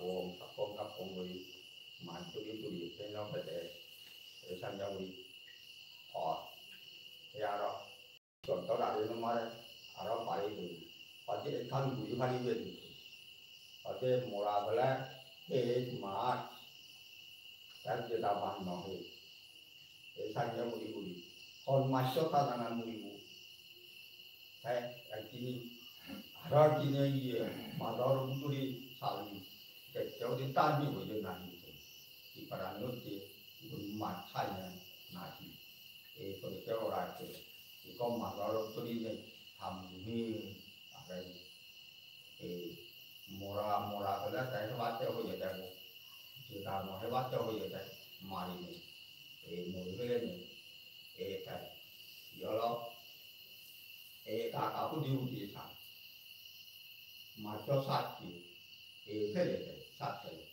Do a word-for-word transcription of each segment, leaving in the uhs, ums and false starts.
Om, kapong kapong guri maj guri guri peno pede, e sanja guri hor. E aro sotto gari no mare, aro bari guri. Hoide ekkan guri bari guri. Hoide mora bole e maj, tar jeda ban no he. E sanja guri guri. Hon majcho ta nana muribo. Te ekdin aro ekdin iye, mador guri sali. Dekte udi ta ni boje na ni. Iparani hocche guri maj sanja nahi. E to ke ora ke. Ikko mador guri ne ham ni are. E mora, mora bole te hebatte hoye de. Jeda no hebatte hoye de. Mari ne. E mori bele ne. E te. Yolo. E kaka udi udi sa. Majcho sat ki. E pele de. Sat pele.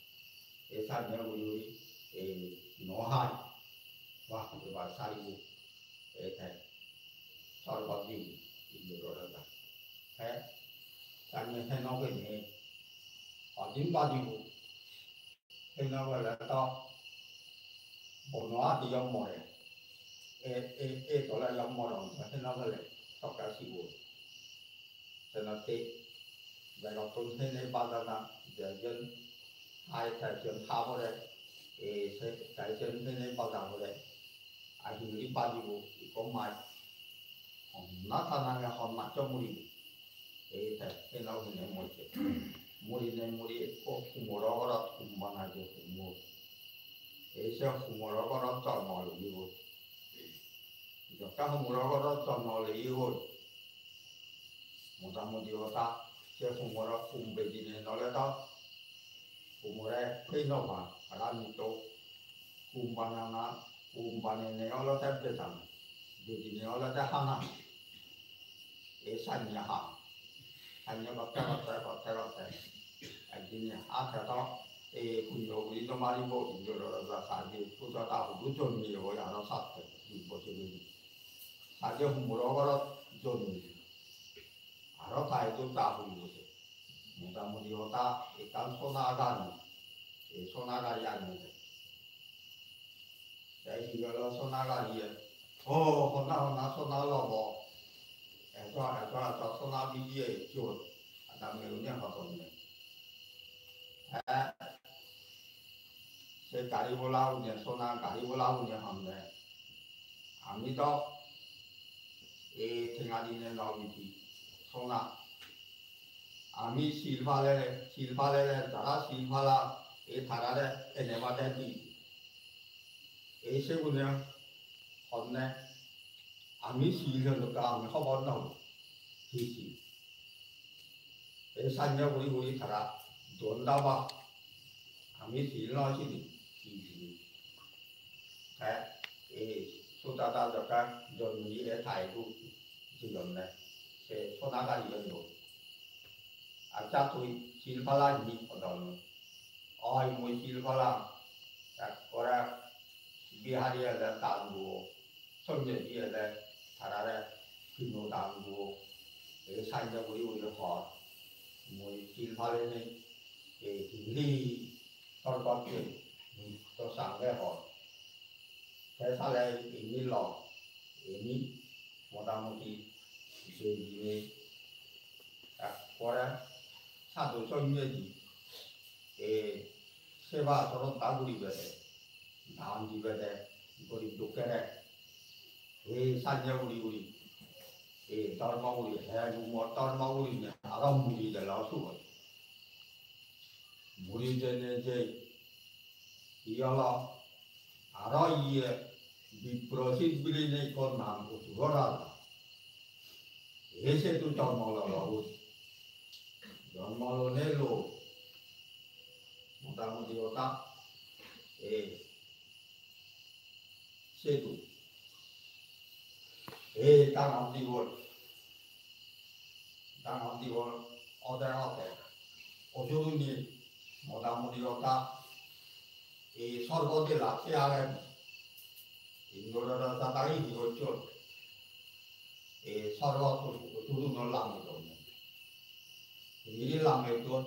E sanja guri guri. E no hai. Wah, ebar saribo. E te. Sorgot di. Indo rora da. He. Sanja he no gene. Adin badibo. Heno gele to bono adi yom more. E, e, e tole yom morong, heno gele tokke sibo. Senotte begottun hene bajana, je jen hai tai jen ha pore, e, se tai jen hene baja pore. Ai hingiri bajibo, ikko maj. Honna ta nange hon majcho muribo. Ei te, heno hine mojje. Murine muri ekko humoro gorot hum banai de humor. Ei se humoro gorot jonmo loyegoi. Jokke humoro gorot jonmo loyegoi. Motamuti hoda se humoro hum bejine nole do humore pei no pan, aro nito hum banana, hum banene olode bejan, bejine olode hana. Ei sanye ha, sanye gotte gotte, gotte gotte. Ekdin ha te do, ei punyo guri no maribo, punyo rora ja sanye, pujo ta hudu jonmi oi aro satte, di bojor guri. Sanye humoro gorot jonmi. Aro ta idu ta puribo se. Motamuti hoda ekkan sona gari. Ei sona gari age de. Te hi holo sona gari e? O, honna honna sona lobo. Eto, eto, eto sona bijiye ecchon. Adam meune hodonne. Te se gari bola une, sona gari bola une honne. Ami do ei tenga dine no biji, sona. Ami sil palele, sil palele, jara sil pala, ei tarare ene bade di. Ei segune honne, ami sil hoi dokke ami hobor no pang. Hi sil? Ei sanye guri guri tara don daba. Ami sil no sini, hi sini? Te ei sudada jokke jonmi e tai du jiyonne, se sona gari oibo. Accha, tui sil pala ni? Hodon. Oi, mui sil palang. Ekkore bihari ele dan duo, sonnyasi ele tarare pino dan duo. Ei sanye guri guri hor. Mui sil palenei, ei hingiri sorgotte to sange hor. Te sale ini lo, ini motamuti jei dinei ekkore sadhu sonnyasi e seba sroddha guribede, dan dibede, gorib dukkere, e sanye guri guri, e dhormo guri, he gumor dhormo gurinei aro muri gelo sugot. Muri jeinei jei hi olo, aro iye Biprosit bilinei ikko nang Osuro raja. E sedu jonmo lolo. Jonmo lonei lo. Motamuti hoda. E sedu. E dangor digor. Dangor digor ode ode. Osurune motamuti hoda. Ei sorgot elak se age. Indro raja dagi hi gocchon? Ei sorgot osurune lamedon. Hingiri lamedon.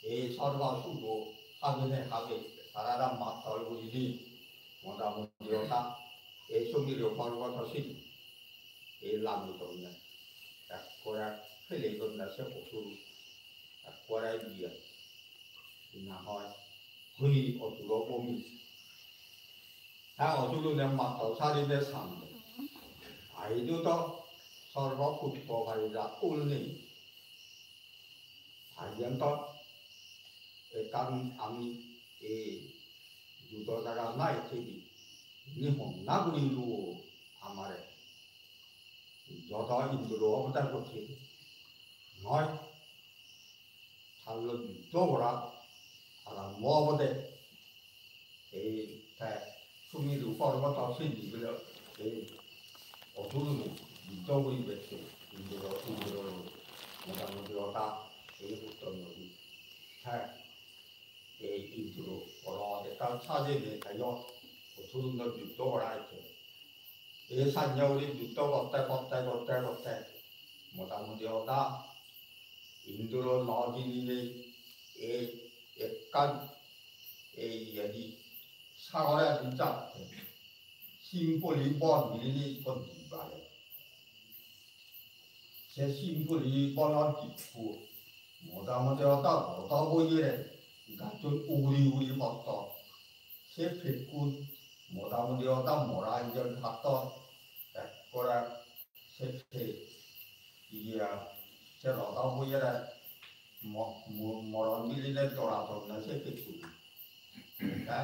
Ei sorgo sugo habene habe tarara mattor gurinei motamuti oda ei Sumedru porboto sidi ei lami donne, ekkore pele donne se osur, ekkore iye, na hoi, hui osuro bomi. Ta osurune mattor sarine samne. Aidu to sorgo putto paida ul nei. Ayen to ekkan ami ei judo jaga nai thedi. Ni honna guri lu amare. Jodo Indro obotar gocche. Noi. Tallo juddo gora arombo obode. Ei te Sumedru porboto sindi bile ei osurune juddo guri bette Indro, Indro motamuti oda ei uttor nodi. Te ei Indro boro ekkan sajene tayo osurune juddo gora ecche. Ei sanye guri juddo gotte, gotte, gotte, gotte. Motamuti oda Indro no jininei ei ekkan ei iyedi sagore jatte. Simpoli bon milinei ikko dibale. Se simpoli bonot ikko motamuti oda goda boyere gacchun uguri uguri potton. Se pekkun motamuti oda mora injon patton ekkore se pe-, iya, se rodo boyere mo-, mo-, moron biline dora dor noi se pekkun. Te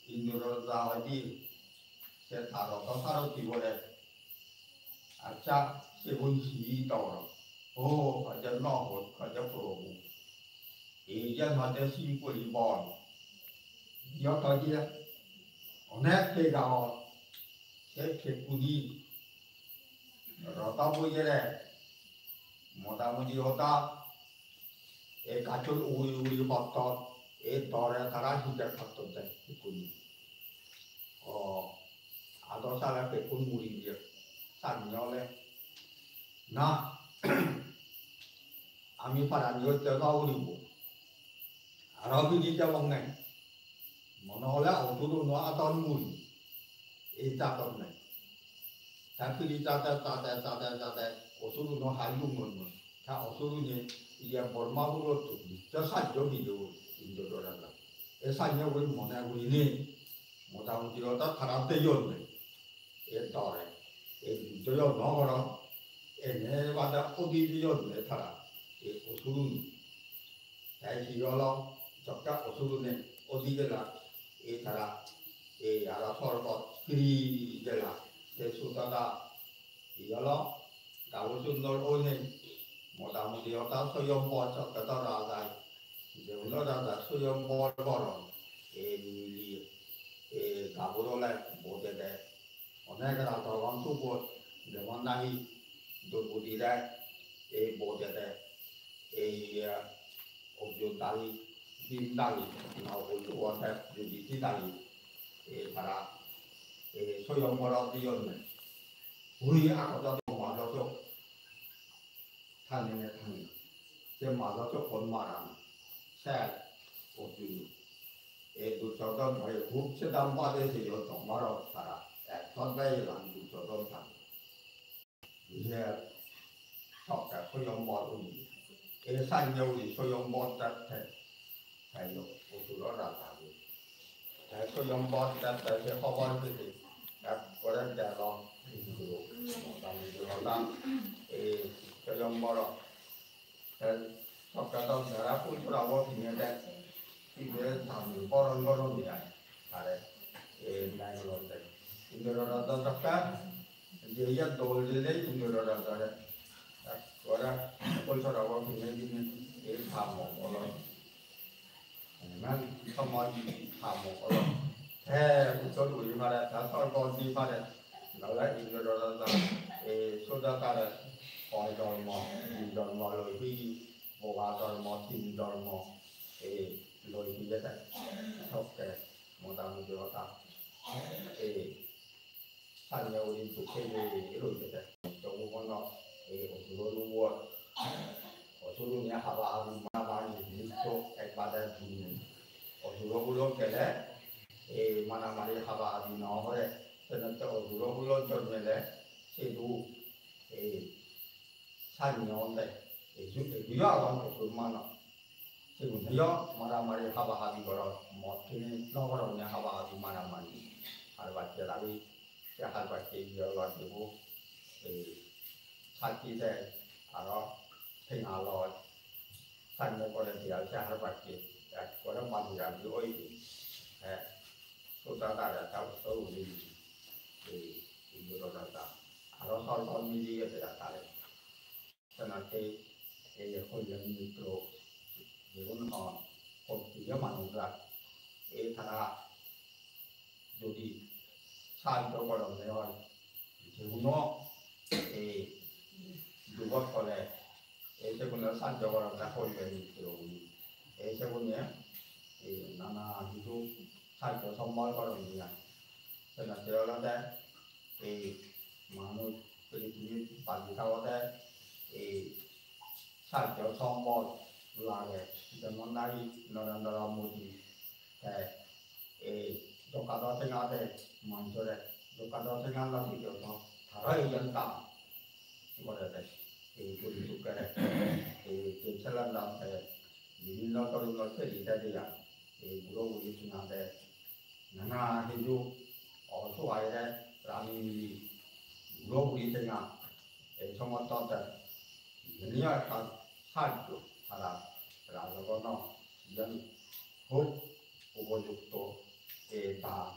Indro raja hoide se ta rodo saroti bore. Accha, sigun hi dor? O, hoide no hoi, hoide Probhu. Iyan hoide simpoli bon. Iyot hoide onek pek agon. Se pekkune rodo boyere motamuti oda ei gacchun uguri uguri potton, ei dore tara hijak potton de pekkune. O, ado sale pekkun muri diye. Sannye ole, na, ami parani hotte no uribo. Aro piri jebong ne. Mone hole osuruno adon mui. Ei jadon ne. Ta piri jade, jade, jade, jade, osuruno hai lungon mui. Ta osurune iye Borma purotto nitto sajjo pijeyon Indro raja. E sajjo guri mone gurinei motamuti oda tara deyon ne. E dore, e juddo yo no goron, ene bade udi jeyonne tara, e osurune. Te hi olo, jokke osurune udi gelak, e tara, e aro sorgot firi gelak, te sudada hi olo, gabur sundor oinei, motamuti oda Soyombar jokke to rajai, je uno raja Soyombar goron, e mili, e gabur ole bodede, Onek raja agon tubot, jemon nahi Droupadi re ei bodede, ei, eh, Arjun dagi, Bhim dagi, Naokul dagi, Yudhishthir dagi, ei tara, ei Soyomborot jeyonne. Ui agodo majo sok. Tangene tangi. Se majo sokkon maran. Se Arjun. Ei Duryodhon bhai hub sedam bade jeyon tomaro tara. Ekton bhai elan Duryodhon tara. Ye sokke Soyombor uni. Ei sanye uni Soyombor tette. Taiyo osuro raja uni. Te Soyombor tette se hobor pede ekkore delo Indro, motamuti hoda ei Soyomboro. Te sokke dok dara pul purabo pinede, ibe dami boron boron de ai, tare ei nai golonde. Indro raja dokke je iye dol dile Indro rajare ekkore pul purabo pinedine ei damo olon. Iman somoj ham olo. Te uttor guri pare, te sorgo di pare. Nole Indro raja ei Sudatare hoi dhormo, di dhormo loi hi, boga dhormo, tin dhormo, ei loi hi jete. Sokke motamuti hoda. Ei Sanye uri dukke guri roi jede. Jogu bono ei osuro nubo. Osuro ne haba haba mara mari nitto Osuro hulot gele ei maramari habahabi no gore, senotte osuro hulot jonmele sidu ei sanyo onde, ei ju-, ei juyo agon osur mano. Sigun hiyo maramari habahabi goron, mot hini no goronne habahabi maramari. Har bacche lagi, se har bacche iye olor dibo, ei sakki de, aro tenga loi. Sanne pore diyal se har bacche, ekkore badi radi oye. He, soda dare ta usto uri, ei, ei goro dada. Aro sorgon mili gede tare. Senotte ei Kalyan Mitro jigun hon, hottiyo manuj age, ei tara jodi sahajjo goronne oi, jigun ei dubot pole, ei segune sahajjo goronne Kalyan Mitro gune. Ei segune ei nana hissu sahajjo sombol goronne ai. Senotte olode ei manuj prithibi baji thagode ei sahajjo sombol lage, jemon nahi Narendra Modi, te ei jokka do tenga de manjore, jokka do tenga lagi de to, tara iyan kam gorede, ei guri dukkere, ei je salandan te bibhinno dhoronor seri de diyan, ei buro buri tenga de, nana hissu osugaire rani mili buro buri tenga, ei somosto de, iyeniyo ekkan sahajjo tara rajogono, iyan hub upojukto, ei dan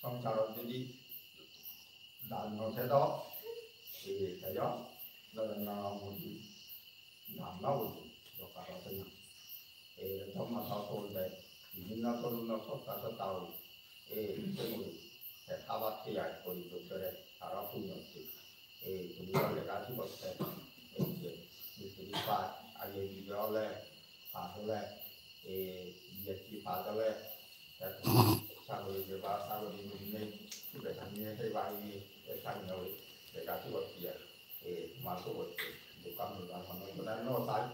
songsarot jodi dan no thedo, ei theyo Narendra Modi dan no bujo, jokka do tenga. Ei jomma to tol de, bibhinno dhoronor sotta sotta oi, ei seguri, te habatte ai guri dukkere, tara punyotte. Ei tumi lega sigotte, ei je, mistiri pass, I A S ole, pass ole, ei B S C pass ole, te sagori jeba, sagori gurinei, sube samiye sei bari, ei sagori lega sigotte ai. Ei mal sigotte, dukkan dukkan hono jone no sai,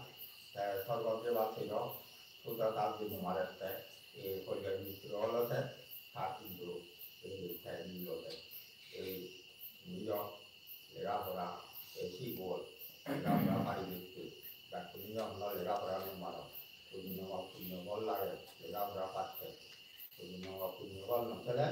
te sorgot jebar seyo, suda tar jimo marette, ei Kalyan Mitro olode, tar hintu, ei te nilode, ei tumi yo lega pora, ei sigol, lega pora pari ditte, bekkune yo hono lega pora no maro, punyo, punyo bol lage, lega pora patte, punyo, punyo bol no thele,